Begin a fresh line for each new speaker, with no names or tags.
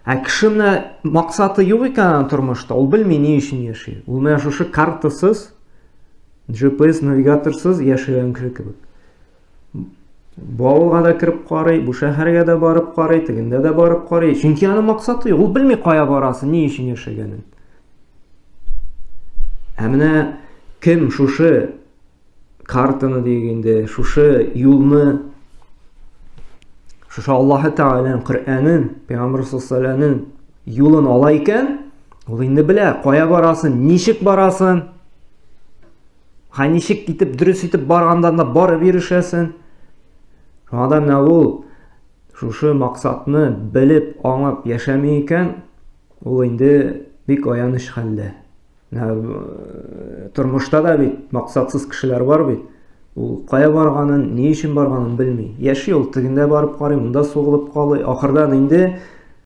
Ә кеше менә максаты юк икән аның тормышта, ул белми ни өчен яши. Ул менә шушы картасыз, GPS навигаторсыз яшәгән кеше кебек. Бу авылга да кереп карый, бу шәһәргә дә барып карый, тегендә дә барып карый. Чөнки аның максаты юк, ул белми кая барасын, ни өчен яшәгәнен. Ә менә кем шушы картаны диек инде, шушы юлны, шушы Аллаһы Тәгаләнең Коръәнен, Пәйгамбер саллаллаһу юлын ала икән, ул инде белә, кая барасын, ничек барасын, һәм ничек итеп дөрес итеп барганда да барып ирешәсен. Шуңа да менә ул шушы максатны белеп, аңлап яшәми икән, ул инде бик аяныч хәлдә. Тормышта да бит максатсыз кешеләр бар бит. Ул кая барганын, ни өчен барганын белми. Яши ул тегендә барып карый, монда сугылып калый. Ахырдан инде